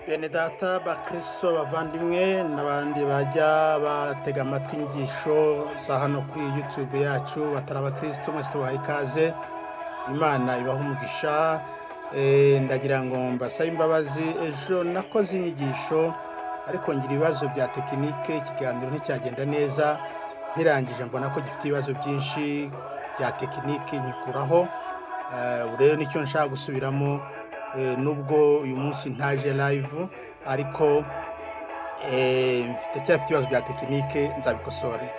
Bene data, bakristo, bavandimwe n'abandi bajya batega amatwi inyigisho za hano kuri YouTube yacu batari abakristo, mwese tubaha ikaze. Imana ibaha umugisha. Ndagira ngo mbasabe imbabazi. Ejo nakoze inyigisho ariko ngira ibibazo bya tekinike, ikiganiro nticyagenda neza. Nkirangije mbona ko gifite ibibazo byinshi bya tekinike, nkikuraho. Ubu rero nicyo nshaka gusubiramo. Nubwo uyu munsi ntaje live, ariko mfite cyafite ibibazo bya tekinike, nzabikosore.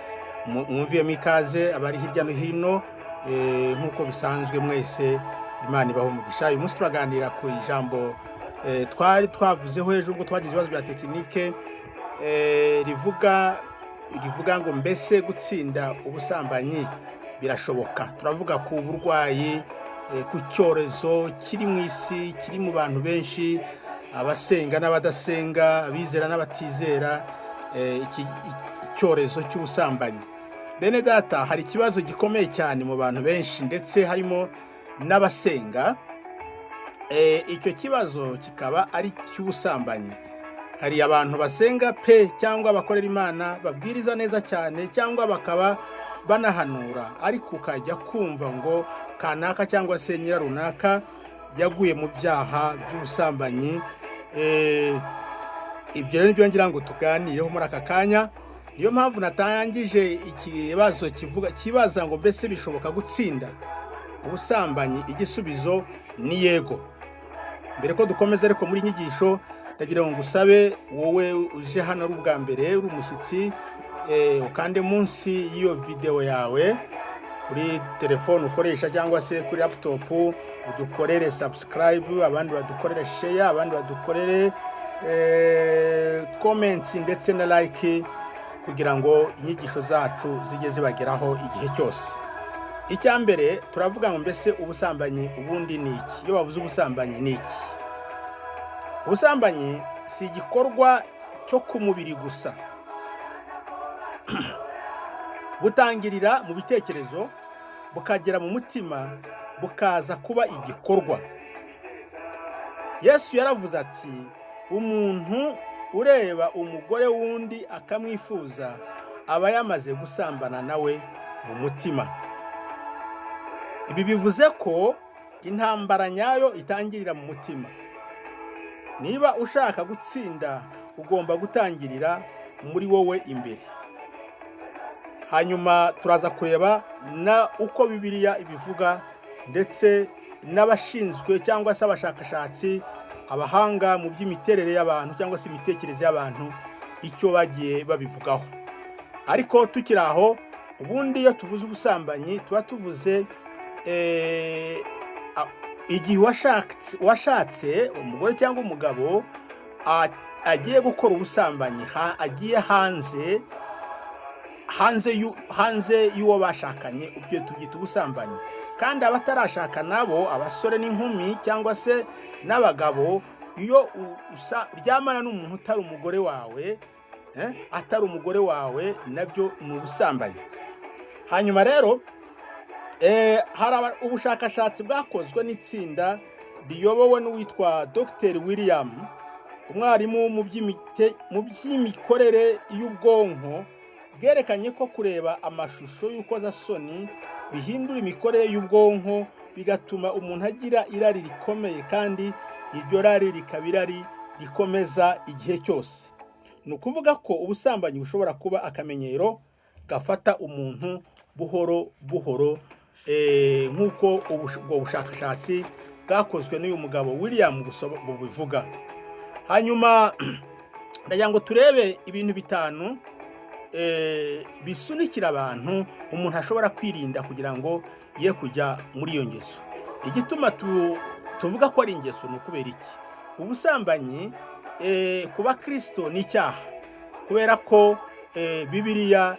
Mwumviyemo ikaze abari hirya no hino. Nk'uko bisanzwe mwese Imana ibaha umugisha. Uyu munsi turaganira ku ijambo twari twavuzeho ejo ubwo twagize ibibazo bya tekinike, rivuga ngo: "Mbese gutsinda ubusambanyi birashoboka?" Turavuga ku burwayi, ku cyorezo kiri mu isi, kiri mu bantu benshi, abasenga n'abadasenga, abizera n'abatizera, iki icyorezo cy'ubusambanyi. Bene data, hari ikibazo gikomeye cyane mu bantu benshi, ndetse harimo n'abasenga. Icyo kibazo kikaba ari icy'ubusambanyi. Hari abantu basenga pe, cyangwa bakorera Imana, babwiriza neza cyane, cyangwa bakaba banahanura, ariko ukajya kumva ngo kanaka cyangwa se nyirarunaka yaguye mu byaha by'ubusambanyi. Ibyo rero nibyo ngira ngo tuganireho muri aka kanya. Niyo mpamvu natangije ikibazo kivuga, kibaza ngo: "Mbese bishoboka gutsinda ubusambanyi?" Igisubizo ni yego. Mbere ko dukomeza ariko muri nyigisho, ndagira ngo ngusabe, wowe uje hano ari ubwa mbere, uri umushyitsi, ukande munsi y'iyo videwo yawe kuri telefone ukoresha cyangwa se kuri laptop, udukorere subscribe, abandi badukorere share, abandi badukorere comments ndetse na like, kugira ngo inyigisho zacu zijye zibageraho igihe cyose. Icya mbere turavuga ngo: mbese ubusambanyi ubundi ni iki? Iyo bavuze ubusambanyi ni iki? Ubusambanyi si igikorwa cyo ku mubiri gusa. Butangirira mu bitekerezo, bukagera mu mutima, bukaza kuba igikorwa. Yesu yaravuze ati: "Umuntu ureba umugore w'undi akamwifuza aba yamaze gusambana nawe mu mutima." Ibi bivuze ko intambara nyayo itangirira mu mutima. Niba ushaka gutsinda, ugomba gutangirira muri wowe imbere. Hanyuma turaza kureba na uko Bibiliya ibivuga, ndetse n'abashinzwe cyangwa se abashakashatsi, abahanga mu by'imiterere y'abantu cyangwa se imitekerereze y'abantu, icyo bagiye babivugaho. Ariko tukiri aho, ubundi iyo tuvuze ubusambanyi tuba tuvuze igihe washatse umugore cyangwa umugabo agiye gukora ubusambanyi, agiye hanze y'uwo bashakanye, ibyo tubyita ubusambanyi. Kandi abatarashaka nabo, abasore n'inkumi cyangwa se n'abagabo, iyo uryamana n'umuntu utari umugore wawe, atari umugore wawe, nabyo ni ubusambanyi. Hanyuma rero hari ubushakashatsi bwakozwe n'itsinda riyobowe n'uwitwa Dr William, umwarimu mu by'imikorere y'ubwonko, bwerekanye ko kureba amashusho y'urukozasoni bihindura imikorere y'ubwonko, bigatuma umuntu agira irari rikomeye, kandi iryo rari rikaba irari rikomeza igihe cyose. Ni ukuvuga ko ubusambanyi bushobora kuba akamenyero gafata umuntu buhoro buhoro, nk'uko ubwo bushakashatsi bwakozwe n'uyu mugabo William bubivuga. Hanyuma ndagira ngo turebe ibintu bitanu bisunikira abantu, umuntu ashobora kwirinda kugira ngo ye kujya muri iyo ngeso. Igituma tuvuga ko ari ingeso ni ukubera iki? Ubusambanyi ku bakristo ni icyaha, kubera ko Bibiliya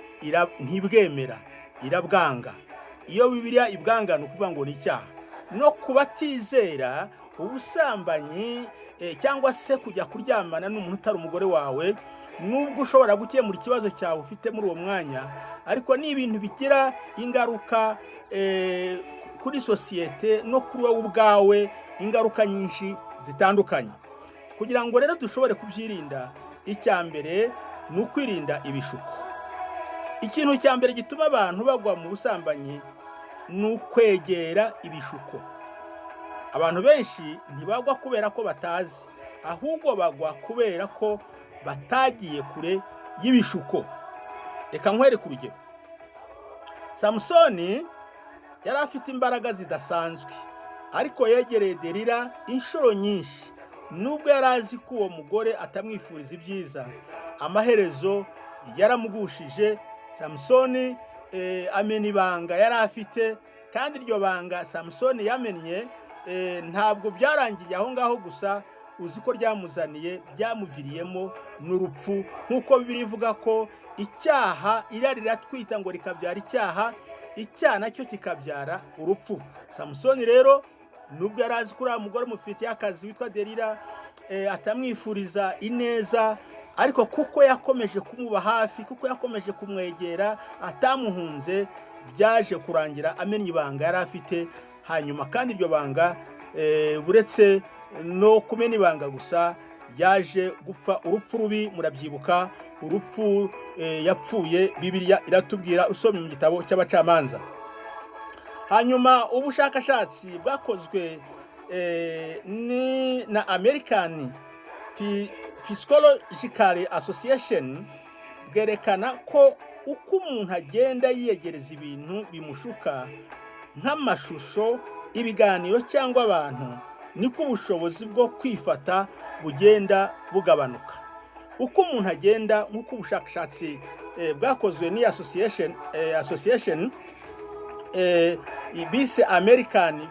ntibwemera, irabwanga. Iyo Bibiliya ibwanga, ni ukuvuga ngo ni icyaha. No ku batizera, ubusambanyi cyangwa se kujya kuryamana n'umuntu utari umugore wawe, nubwo ushobora gukemura ikibazo cyawe ufite muri uwo mwanya, ariko ni ibintu bigira ingaruka kuri sosiyete no kuri wowe ubwawe, ingaruka nyinshi zitandukanye. Kugira ngo rero dushobore kubyirinda, icya mbere ni ukwirinda ibishuko. Ikintu cya mbere gituma abantu bagwa mu busambanyi ni ukwegera ibishuko. Abantu benshi ntibagwa kubera ko batazi, ahubwo bagwa kubera ko batagiye kure y'ibishuko. Reka nkwereke urugero. Samusoni yari afite imbaraga zidasanzwe, ariko yegereye Delila inshuro nyinshi. Nubwo yari azi ko uwo mugore atamwifuriza ibyiza, amaherezo yaramugushije. Samusoni amena ibanga yari afite, kandi iryo banga Samusoni yamennye ntabwo byarangiye aho ngaho gusa. Uzi ko ryamuzaniye, byamuviriyemo n'urupfu, nk'uko Bibiliya ivuga ko icyaha, irari riratwita ngo rikabyara icyaha, icyaha nacyo kikabyara urupfu. Samusoni rero, nubwo yari azi ko uriya mugore umufitiye akazi witwa Delila atamwifuriza ineza, ariko kuko yakomeje kumuba hafi, kuko yakomeje kumwegera atamuhunze, byaje kurangira amennye ibanga yari afite. Hanyuma kandi iryo banga, buretse no kumena ibanga gusa, yaje gupfa urupfu rubi. Murabyibuka urupfu yapfuye, Bibiliya iratubwira usomye mu gitabo cy'Abacamanza. Hanyuma ubushakashatsi bwakozwe ni na American Psychological Association bwerekana ko uko umuntu agenda yiyegereza ibintu bimushuka, nk'amashusho, ibiganiro cyangwa abantu, niko ubushobozi bwo kwifata bugenda bugabanuka. Uko umuntu agenda, nk'uko ubushakashatsi bwakozwe n'iyi association bise American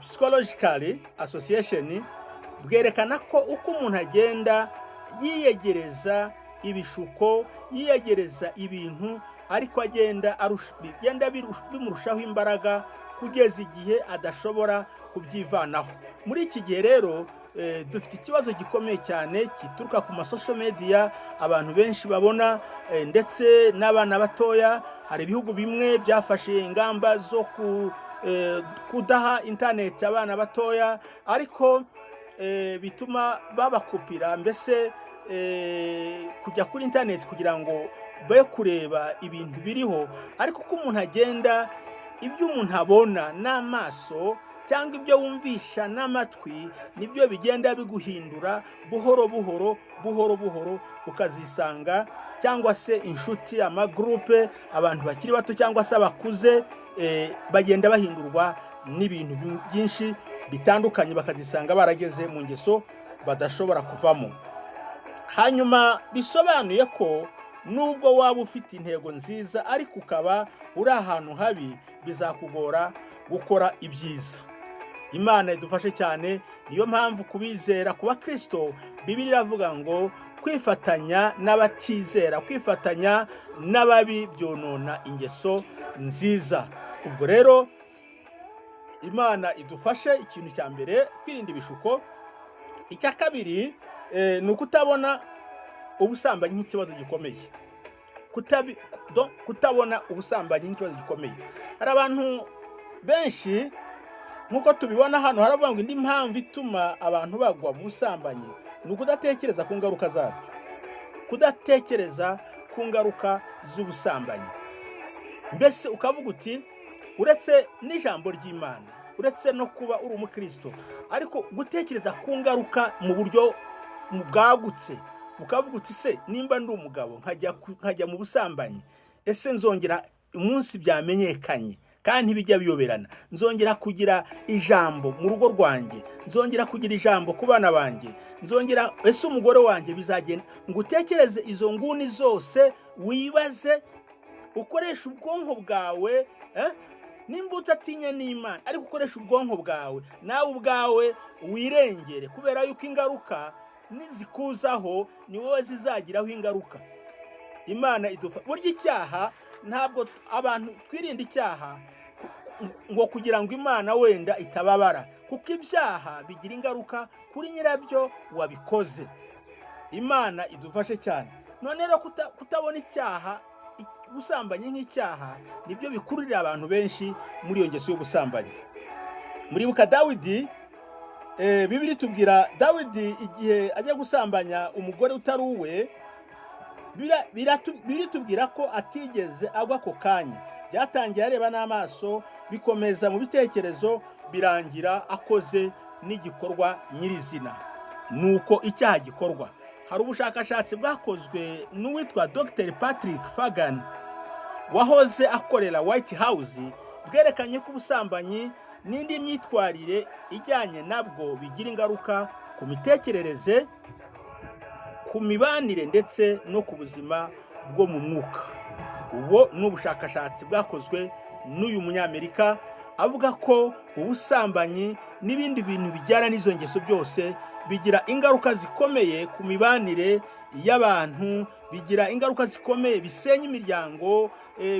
Psychological Association, bwerekana ko uko umuntu agenda yiyegereza ibishuko, yiyegereza ibintu, ariko agenda bigenda bimurushaho imbaraga kugeza igihe adashobora kubyivanaho. Muri iki gihe rero dufite ikibazo gikomeye cyane gituruka ku ma social media abantu benshi babona, ndetse n'abana batoya. Hari ibihugu bimwe byafashe ingamba zo kudaha interineti abana batoya, ariko bituma babakupira mbese kujya kuri interineti kugira ngo be kureba ibintu biriho. Ariko uko umuntu agenda, ibyo umuntu abona n'amaso cyangwa ibyo wumvisha n'amatwi nibyo bigenda biguhindura buhoro buhoro, buhoro buhoro, ukazisanga, cyangwa se inshuti, amagurupe, abantu bakiri bato cyangwa se abakuze, bagenda bahindurwa n'ibintu byinshi bitandukanye, bakazisanga barageze mu ngeso badashobora kuvamo. Hanyuma bisobanuye ko nubwo waba ufite intego nziza ariko ukaba uri ahantu habi, bizakugora gukora ibyiza. Imana idufashe cyane. Niyo mpamvu kubizera, kuba Kirisito, Bibiliya iravuga ngo kwifatanya n'abatizera, kwifatanya n'ababi byonona ingeso nziza. Ubwo rero Imana idufashe. Ikintu cya mbere, kwirinda ibishuko. Icya kabiri ni ukutabona ubusambanyi nk'ikibazo gikomeye. Kutabona ubusambanyi nk'ikibazo gikomeye. Hari abantu benshi, nk'uko tubibona hano, haravuga ngo indi mpamvu ituma abantu bagwa mu busambanyi ni ukudatekereza ku ngaruka zabyo. Kudatekereza ku ngaruka z'ubusambanyi, mbese ukavuga uti uretse n'ijambo ry'Imana, uretse no kuba uri umukristo, ariko gutekereza ku ngaruka mu buryo bwagutse, ukavuga uti: "Se nimba ndi umugabo nkajya mu busambanyi, ese nzongera, umunsi byamenyekanye, kandi ntibijya biyoberana, nzongera kugira ijambo mu rugo rwanjye? Nzongera kugira ijambo ku bana banjye? Nzongera, ese umugore wanjye bizagenda?" Ngo utekereze izo nguni zose, wibaze, ukoresha ubwonko bwawe, nimba utatinya n'Imana, ariko ukoresha ubwonko bwawe, nawe ubwawe wirengere, kubera yuko ingaruka nizikuzaho ni wowe zizagiraho ingaruka. Imana idufa. Burya icyaha, ntabwo abantu twirinda icyaha ngo kugira ngo Imana wenda itababara, kuko ibyaha bigira ingaruka kuri nyirabyo wabikoze. Imana idufashe cyane. None rero kutabona icyaha, ubusambanyi nk'icyaha, nibyo bikururira abantu benshi muri iyo ngeso y'ubusambanyi. Muribuka Dawidi. Bibiliya itubwira Dawidi igihe ajya gusambanya umugore utari uwe, Bibiliya itubwira ko atigeze agwa ako kanya. Byatangiye areba n'amaso, bikomeza mu bitekerezo, birangira akoze n'igikorwa nyirizina. Nuko icyaha gikorwa. Hari ubushakashatsi bwakozwe n'uwitwa Dr Patrick Fagan wahoze akorera White House, bwerekanye ko ubusambanyi n'indi myitwarire ijyanye nabwo bigira ingaruka ku mitekerereze, ku mibanire ndetse no ku buzima bwo mu mwuka. Ubu ni ubushakashatsi bwakozwe n'uyu Munyamerika, avuga ko ubusambanyi n'ibindi bintu bijyana n'izo ngeso byose bigira ingaruka zikomeye ku mibanire y'abantu, bigira ingaruka zikomeye, bisenya imiryango,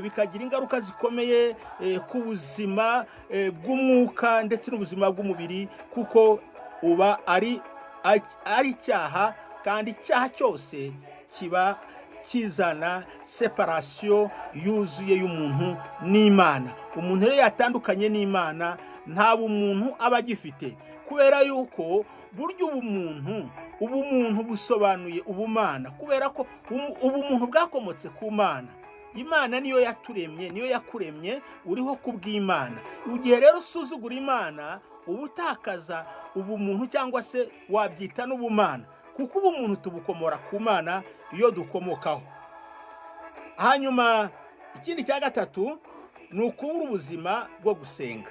bikagira ingaruka zikomeye ku buzima bw'umwuka ndetse n'ubuzima bw'umubiri, kuko uba ari icyaha, kandi icyaha cyose kiba kizana séparation yuzuye y'umuntu n'Imana. Umuntu rero yatandukanye n'Imana, nta bumuntu aba agifite, kubera yuko burya ubumuntu busobanuye ubumana, kubera ko ubumuntu bwakomotse ku Mana. Imana niyo yaturemye, niyo yakuremye, uriho ku bw'Imana. Igihe rero usuzugura Imana, uba utakaza ubumuntu, cyangwa se wabyita n'ubumana, kuko ubumuntu tubukomora ku Mana iyo dukomokaho. Hanyuma ikindi cya gatatu ni ukubura ubuzima bwo gusenga.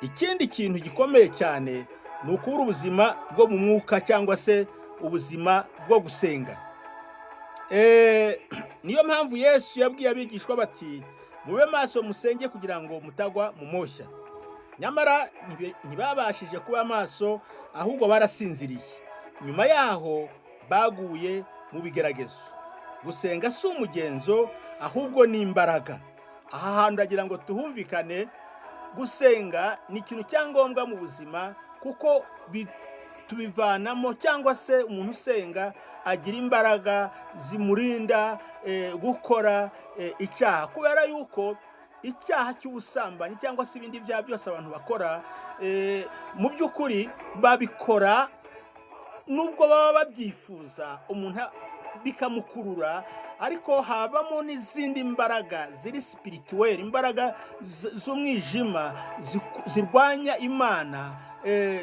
Ikindi kintu gikomeye cyane ni ukubura ubuzima bwo mu mwuka, cyangwa se ubuzima bwo gusenga. Niyo mpamvu Yesu yabwiye abigishwa bati: "Mube maso, musenge kugira ngo mutagwa mu moshya." Nyamara ntibabashije kuba maso, ahubwo barasinziriye. Nyuma yaho baguye mu bigeragezo. Gusenga si umugenzo, ahubwo ni imbaraga. Aha hantu ndagira ngo tuhumvikane. Gusenga ni ikintu cya ngombwa mu buzima, kuko tubivanamo, cyangwa se umuntu usenga agira imbaraga zimurinda gukora icyaha, kubera yuko icyaha cy'ubusambanyi cyangwa se ibindi byaha byose abantu bakora, mu by'ukuri babikora nubwo baba babyifuza, umuntu bikamukurura, ariko habamo n'izindi mbaraga ziri spirituel, imbaraga z'umwijima zirwanya Imana,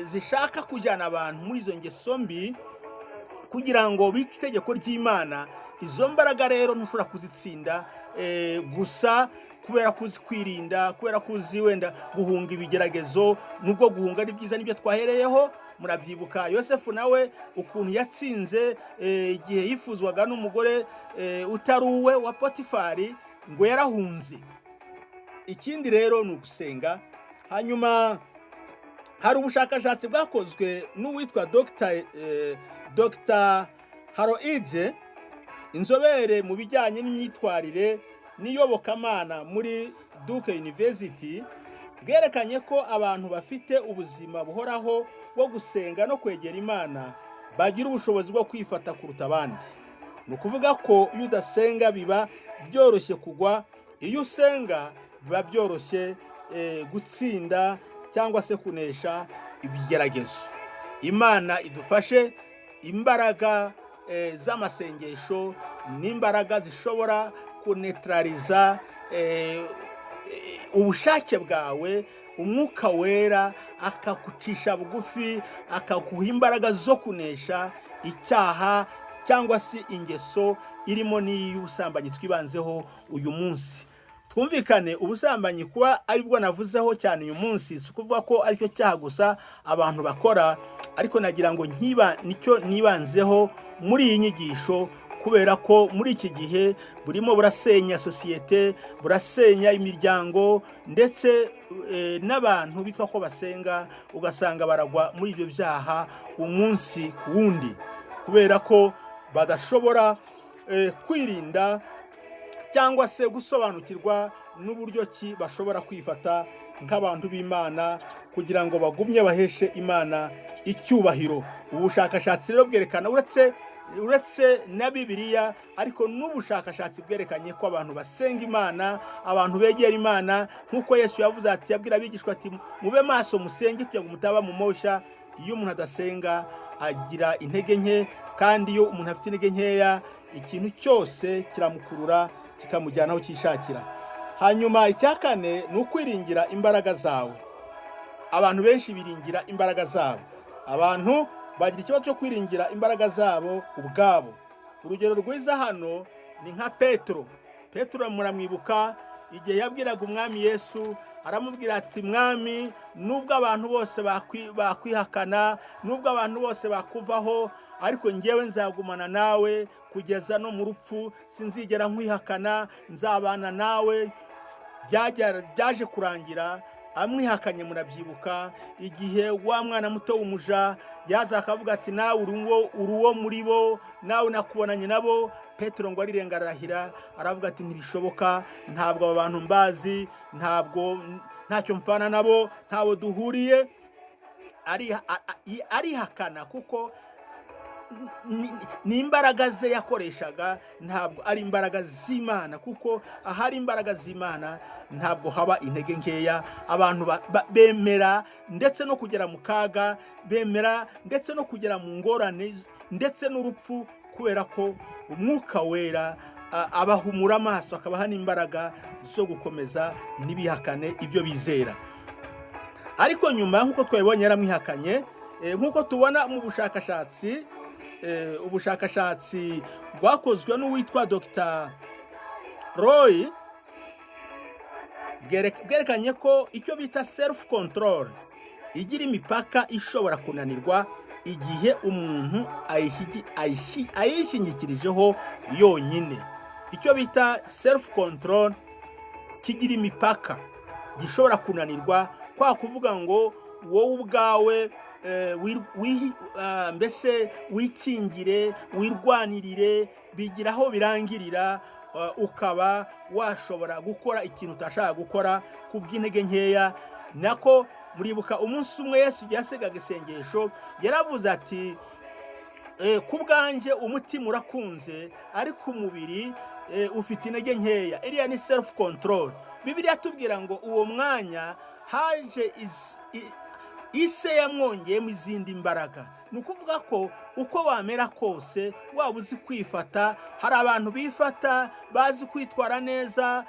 zishaka kujyana abantu muri izo ngeso mbi kugira ngo bice itegeko ry'Imana. Izo mbaraga rero ntushobora kuzitsinda gusa kubera kuzi kwirinda, kubera kuzi wenda guhunga ibigeragezo. Nubwo guhunga ari byiza, nibyo twahereyeho, murabyibuka Yosefu nawe ukuntu yatsinze igihe yifuzwaga n'umugore utari uwe wa Potifari, ngo yarahunze. Ikindi rero ni ugusenga. Hanyuma hari ubushakashatsi bwakozwe n'uwitwa Dr Haroidze, inzobere mu bijyanye n'imyitwarire n'iyobokamana muri Duke University, bwerekanye ko abantu bafite ubuzima buhoraho bwo gusenga no kwegera Imana bagira ubushobozi bwo kwifata kuruta abandi. Ni ukuvuga ko iyo udasenga biba byoroshye kugwa, iyo usenga biba byoroshye gutsinda cyangwa se kunesha ibigeragezo. Imana idufashe. Imbaraga z'amasengesho n'imbaraga zishobora kunetrariza ubushake bwawe, Umwuka Wera akagucisha bugufi, akaguha imbaraga zo kunesha icyaha cyangwa se ingeso irimo n'iy'ubusambanyi twibanzeho uyu munsi. Twumvikane, ubusambanyi kuba aribwo navuzeho cyane uyu munsi, si ukuvuga ko aricyo cyaha gusa abantu bakora, ariko nagira ngo nkiba nicyo nibanzeho muri iyi nyigisho, kubera ko muri iki gihe burimo burasenya sosiyete, burasenya imiryango, ndetse n'abantu bitwa ko basenga ugasanga baragwa muri ibyo byaha umunsi ku wundi, kubera ko badashobora kwirinda cyangwa se gusobanukirwa n'uburyo ki bashobora kwifata nk'abantu b'Imana kugira ngo bagumye baheshe Imana icyubahiro. Ubushakashatsi rero bwerekana, uretse na Bibiliya, ariko n'ubushakashatsi bwerekanye ko abantu basenga Imana, abantu begera Imana, nk'uko Yesu yavuze ati, yabwira abigishwa ati: "Mube maso, musenge kugira ngo mutaba mu moshya." Iyo umuntu adasenga agira intege nke, kandi iyo umuntu afite intege nkeya, ikintu cyose kiramukurura kikamujyana aho cyishakira. Hanyuma icya kane ni ukwiringira imbaraga zawe. Abantu benshi biringira imbaraga zabo. Abantu bagira ikibazo cyo kwiringira imbaraga zabo ubwabo. Urugero rwiza hano ni nka Petero. Petero muramwibuka igihe yabwiraga Umwami Yesu, aramubwira ati: "Mwami, nubwo abantu bose bakwihakana, nubwo abantu bose bakuvaho, ariko ngewe nzagumana nawe kugeza no mu rupfu, sinzigera nkwihakana, nzabana nawe." Byaje kurangira amwihakanye. Murabyibuka igihe wa mwana muto w'umuja yaza akavuga ati: "Nawe uri uwo muri bo, nawe nakubonanye nabo." Petero ngo arirenga, ararahira, aravuga ati: "Ntibishoboka, ntabwo aba bantu mbazi, ntabwo ntacyo mfana nabo, ntawo duhuriye." Arihakana kuko ni imbaraga ze yakoreshaga, ntabwo ari imbaraga z'Imana, kuko ahari imbaraga z'Imana ntabwo haba intege nkeya. Abantu bemera ndetse no kugera mu kaga, bemera ndetse no kugera mu ngorane, ndetse n'urupfu, kubera ko Umwuka Wera abahumura amaso, akabaha n'imbaraga zo gukomeza ntibihakane ibyo bizera. Ariko nyuma, nk'uko twabibonye, yaramwihakanye. Nk'uko tubona mu bushakashatsi, ubushakashatsi bwakozwe n'uwitwa Dr Roy, bwerekanye ko icyo bita self control igira imipaka, ishobora kunanirwa igihe umuntu ayishingikirijeho yonyine. Icyo bita self control kigira imipaka, gishobora kunanirwa kwa kuvuga ngo wowe ubwawe mbese wikingire, wirwanirire, bigira aho birangirira, ukaba washobora gukora ikintu utashaka gukora ku bw'intege nkeya. Nako muribuka umunsi umwe Yesu igihe yasengaga isengesho, yaravuze ati: "Ku bwanjye umutima urakunze, ariko umubiri ufite intege nkeya." Iriya ni self control. Bibiliya tubwira ngo uwo mwanya haje ise yamwongeyemo izindi mbaraga. Ni ukuvuga ko uko wamera kose, waba uzi kwifata, hari abantu bifata, bazi kwitwara neza,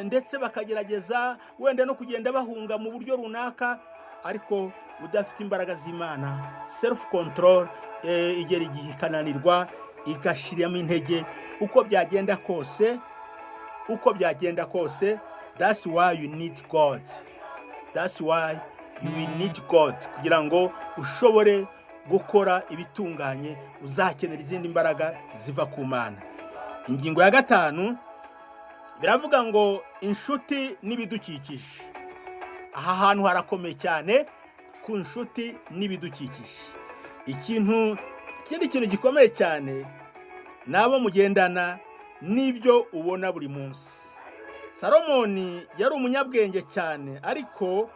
ndetse bakagerageza wenda no kugenda bahunga mu buryo runaka, ariko udafite imbaraga z'Imana, self control igera igihe ikananirwa, igashiramo intege. Uko byagenda kose, uko byagenda kose, that's why you need God, that's why you will need God. Kugira ngo ushobore gukora ibitunganye, uzakenera izindi mbaraga ziva ku Mana. Ingingo ya gatanu biravuga ngo inshuti n'ibidukikije. Aha hantu harakomeye cyane, ku nshuti n'ibidukikije. Ikindi kintu gikomeye cyane ni abo mugendana n'ibyo ubona buri munsi. Salomoni yari umunyabwenge cyane, ariko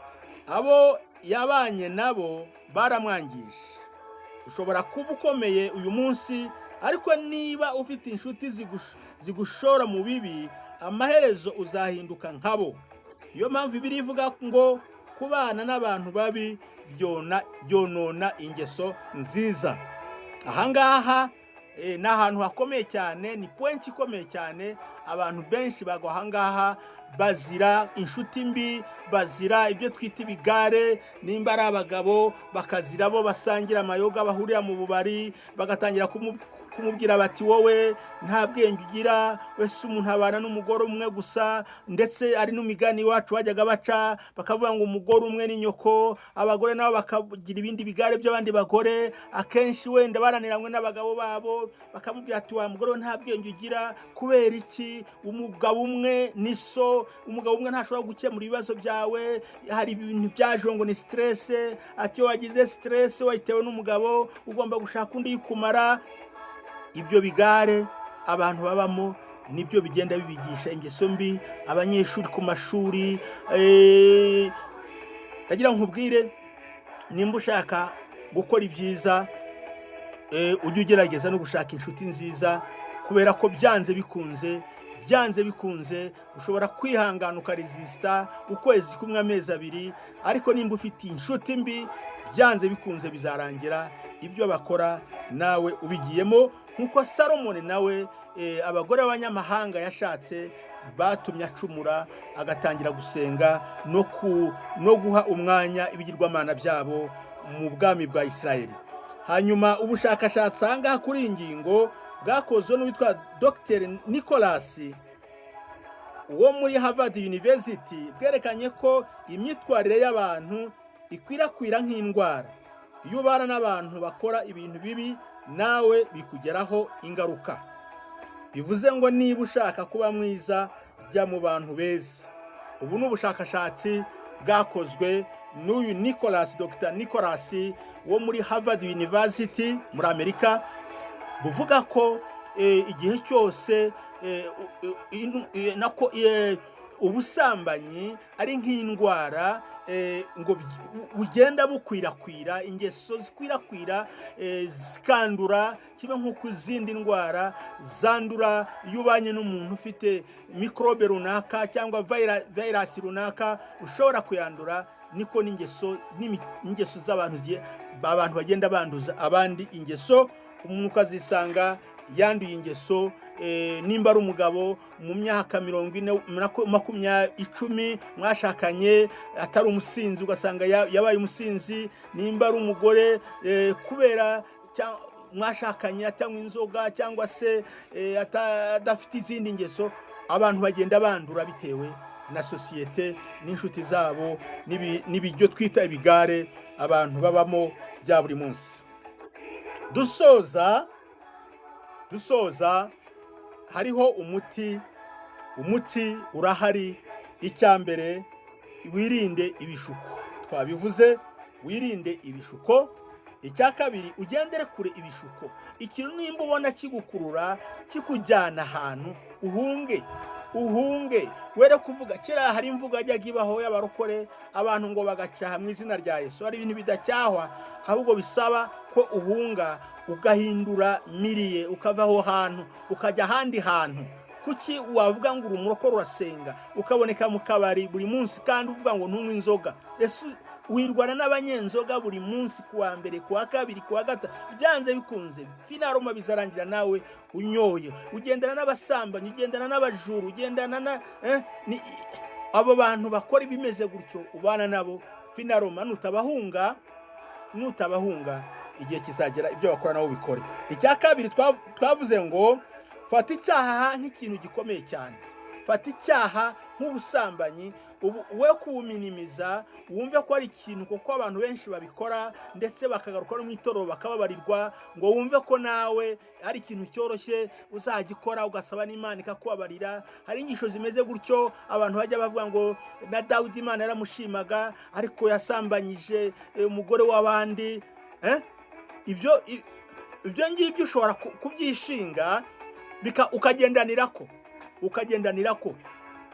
abo yabanye nabo baramwangije. Ushobora kuba ukomeye uyu munsi, ariko niba ufite inshuti zigushora mu bibi, amaherezo uzahinduka nkabo. Niyo mpamvu Bibiliya ivuga ngo kubana n'abantu babi byonona ingeso nziza. Ahangaha ni ahantu hakomeye cyane, ni point ikomeye cyane. Abantu benshi bagwa ahangaha bazira inshuti mbi, bazira ibyo twita ibigare. Nimba ari abagabo, bakazira abo basangira amayoga, bahurira mu bubari, bagatangira kumubwira bati: "Wowe nta bwenge ugira, wese umuntu abana n'umugore umwe gusa." Ndetse ari n'umigani iwacu bajyaga baca, bakavuga ngo umugore umwe ni nyoko. Abagore nabo bakagira ibindi bigare by'abandi bagore, akenshi wenda baraniranywe n'abagabo babo, bakamubwira ati: "Wa mugore we, nta bwenge ugira. Kubera iki? Umugabo umwe ni so, umugabo umwe ntashobora gukemura ibibazo byawe." Hari ibintu byaje ngo ni stress, ati: "Iyo wagize stress wayitewe n'umugabo, ugomba gushaka undi yikumara." Ibyo bigare abantu babamo nibyo bigenda bibigisha ingeso mbi. Abanyeshuri ku mashuri, ndagira ngo nkubwire, nimba ushaka gukora ibyiza, ujye ugerageza no gushaka inshuti nziza, kubera ko byanze bikunze, byanze bikunze, ushobora kwihangana ukaresisita ukwezi kumwe, amezi 2, ariko nimba ufite inshuti mbi, Byanze bikunze bizarangira ibyo bakora nawe ubigiyemo, nk'uko Salomoni nawe abagore b'abanyamahanga yashatse batumye acumura, agatangira gusenga no guha umwanya ibigirwamana byabo mu bwami bwa Isirayeli. Hanyuma ubushakashatsi aha ngaha kuri iyi ngingo bwakozwe n'uwitwa Dr Nicholas wo muri Harvard University bwerekanye ko imyitwarire y'abantu ikwirakwira nk'indwara. Iyo ubana n'abantu bakora ibintu bibi, nawe bikugeraho ingaruka. Bivuze ngo niba ushaka kuba mwiza, jya mu bantu beza. Ubu ni ubushakashatsi bwakozwe n'uyu Nicholas, Dr Nicholas wo muri Harvard University muri Amerika, buvuga ko igihe cyose nako ubusambanyi ari nk'indwara ngo bugenda bukwirakwira, ingeso zikwirakwira, zikandura kimwe nk'uko izindi ndwara zandura. Iyo ubanye n'umuntu ufite mikorobe runaka cyangwa virus runaka, ushobora kuyandura. Niko n'ingeso n'ingeso z'abantu, abantu bagenda banduza abandi ingeso, umuntu ukazisanga yanduye ingeso. Nimba ari umugabo mu myaka 40, 20, 10 mwashakanye atari umusinzi, ugasanga yabaye umusinzi. Nimba ari umugore, kubera mwashakanye atanywa inzoga cyangwa se adafite izindi ngeso, abantu bagenda bandura bitewe na sosiyete n'inshuti zabo n'ibiryo twita ibigare abantu babamo bya buri munsi. Dusoza, hariho umuti, umuti urahari. Icya mbere, wirinde ibishuko, twabivuze, wirinde ibishuko. Icya kabiri, ugendere kure ibishuko. Ikintu nimba ubona kigukurura, kikujyana ahantu, uhunge, uhunge, were kuvuga. Kera hari imvugo yajyaga ibaho y'abarokore, abantu ngo bagacyaha mu izina rya Yesu. Hari ibintu bidacyahwa, ahubwo bisaba ko uhunga, ugahindura milieu, ukava aho hantu ukajya ahandi hantu. Kuki wavuga ngo uri umurokore, urasenga, ukaboneka mu kabari buri munsi kandi uvuga ngo ntunywe inzoga? Ese wirwana n'abanyenzoga buri munsi, ku wa mbere, ku wa kabiri, ku wa gatatu? Byanze bikunze, finalement bizarangira nawe unyoye. Ugendana n'abasambanyi, ugendana n'abajura, ugendana na abo bantu bakora ibimeze gutyo, ubana nabo, finalement nutabahunga, igihe kizagera ibyo bakora nabo bikore. Icya kabiri, twavuze ngo fata icyaha nk'ikintu gikomeye cyane, fata icyaha nk'ubusambanyi, ubu we kuwuminimiza, wumve ko ari ikintu kuko abantu benshi babikora ndetse bakagaruka no mu itorero bakababarirwa, ngo wumve ko nawe ari ikintu cyoroshye uzagikora ugasaba n'Imana ikakubabarira. Hari inyigisho zimeze gutyo abantu bajya bavuga ngo na Dawidi Imana yaramushimaga, ariko yasambanyije umugore w'abandi. Eh? Ibyo ngibyo ushobora kubyishinga ukagendanira ko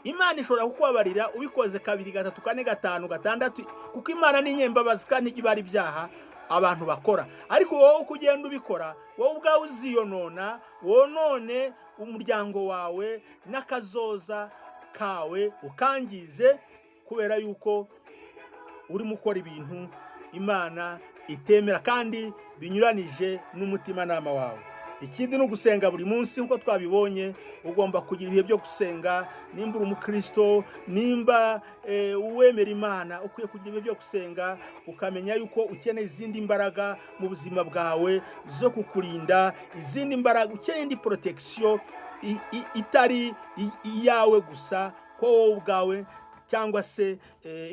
Imana ishobora kukubabarira ubikoze kabiri, gatatu, kane, gatanu, gatandatu, kuko Imana ni inyembabazi kandi ntijya ibara ibyaha abantu bakora. Ariko wowe uko ugenda ubikora, wowe ubwawe uziyonona, wonone umuryango wawe n'akazoza kawe ukangize, kubera yuko urimo ukora ibintu Imana itemera kandi binyuranije n'umutimanama wawe. Ikindi ni ugusenga buri munsi nk'uko twabibonye. Ugomba kugira ibihe byo gusenga. Nimba uri umukristo, nimba wemera Imana, ukwiye kugira ibihe byo gusenga, ukamenya yuko ukeneye izindi mbaraga mu buzima bwawe zo kukurinda, izindi mbaraga ukeneye, indi protection itari iyawe gusa, ko wowe ubwawe cyangwa se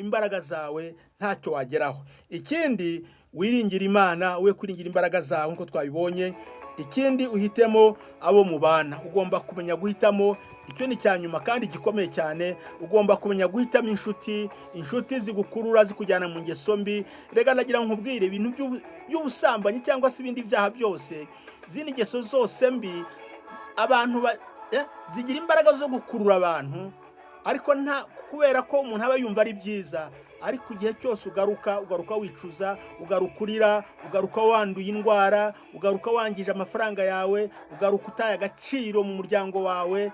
imbaraga zawe ntacyo wageraho. Ikindi, wiringira Imana, we kwiringira imbaraga zawe nk'uko twabibonye. Ikindi, uhitemo abo mubana. Ugomba kumenya guhitamo. Icyo ni icya nyuma kandi gikomeye cyane. Ugomba kumenya guhitamo inshuti, inshuti zigukurura zikujyana mu ngeso mbi. Reka nagira ngo nkubwire, ibintu by'ubusambanyi cyangwa se ibindi byaha byose, izindi ngeso zose mbi, abantu zigira imbaraga zo gukurura abantu, ariko nta kubera ko umuntu aba yumva ari byiza. Ariko igihe cyose ugaruka, ugaruka wicuza, ugaruka urira, ugaruka wanduye indwara, ugaruka wangije amafaranga yawe, ugaruka utaye agaciro mu muryango wawe,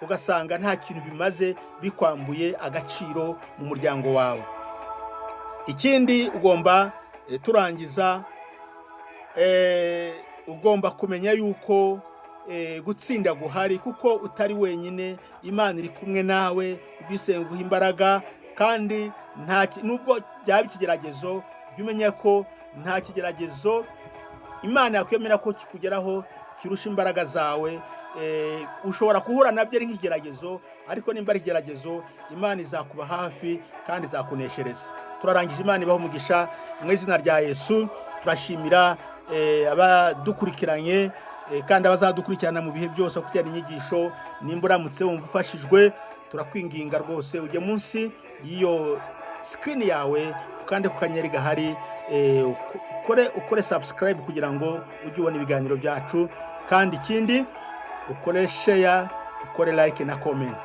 ugasanga nta kintu bimaze, bikwambuye agaciro mu muryango wawe. Ikindi, ugomba Turangiza, ugomba kumenya yuko gutsinda guhari, kuko utari wenyine. Imana iri kumwe nawe, ujye guha imbaraga. Kandi nubwo byaba ikigeragezo, jya umenya ko nta kigeragezo Imana yakwemera ko kikugeraho kirusha imbaraga zawe. Ushobora guhura nabyo ari nk'ikigeragezo, ariko nimba ari ikigeragezo, Imana izakuba hafi kandi izakuneshereza. Turarangije. Imana ibaho umugisha mu izina rya Yesu. Turashimira abadukurikiranye kandi abazadukurikirana mu bihe byose bakurikirana inyigisho. Nimba uramutse wumva ufashijwe, turakwinginga rwose ujye munsi y'iyo screen yawe, ukande ku kanyenyeri gahari, ukore subscribe kugira ngo ujye ubona ibiganiro byacu. Kandi ikindi, ukore share, ukore like na comment.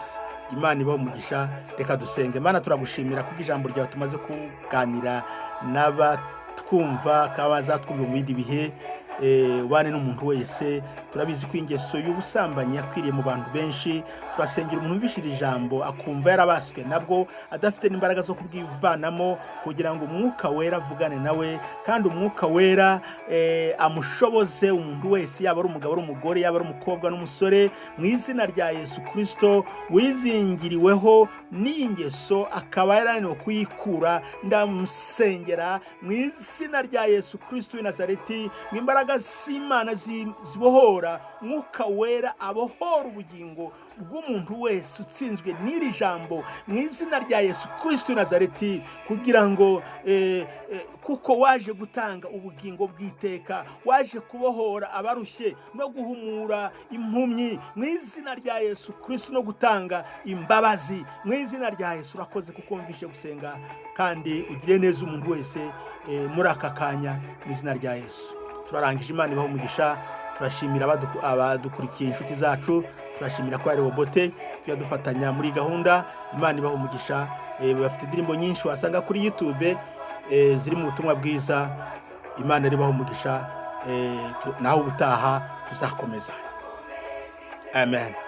Imana ibaho umugisha. Reka dusenge. Imana, turagushimira kubw'ijambo ryawe tumaze kuganira n'abatwumva kandi bazatwumva mu bindi bihe. Ubane n'umuntu wese. Turabizi ko ingeso y'ubusambanyi yakwiriye mu bantu benshi. Turasengera umuntu wumvishije ijambo akumva yarabaswe nabwo, adafite n'imbaraga zo kubwivanamo, kugira ngo Umwuka Wera avugane nawe, kandi Umwuka Wera amushoboze. Umuntu wese, yaba ari umugabo, ari umugore, yaba ari umukobwa n'umusore, mu izina rya Yesu Kirisito, wizingiriweho n'iyi ngeso akaba yarananiwe kuyikura, ndamusengera mu izina rya Yesu Kirisito w'i Nazareti, mu imbaraga z'Imana zibohora, Mwuka Wera abohora ubugingo bw'umuntu wese utsinzwe n'iri jambo mu izina rya Yesu Kirisito w'i Nazareti, kugira ngo kuko waje gutanga ubugingo bw'iteka, waje kubohora abarushye no guhumura impumyi mu izina rya Yesu Kirisito, no gutanga imbabazi mu izina rya Yesu. Urakoze kuko wumvishe gusenga, kandi ugire neza umuntu wese muri aka kanya mu izina rya Yesu. Turarangije. Imana ibaho umugisha. Turashimira abadukurikiye, inshuti zacu. Turashimira ko ari Bote tujya dufatanya muri gahunda. Imana ibaho umugisha. Bafite indirimbo nyinshi wasanga kuri YouTube ziri mu butumwa bwiza. Imana ibaho umugisha. Naho ubutaha tuzakomeza. Amen.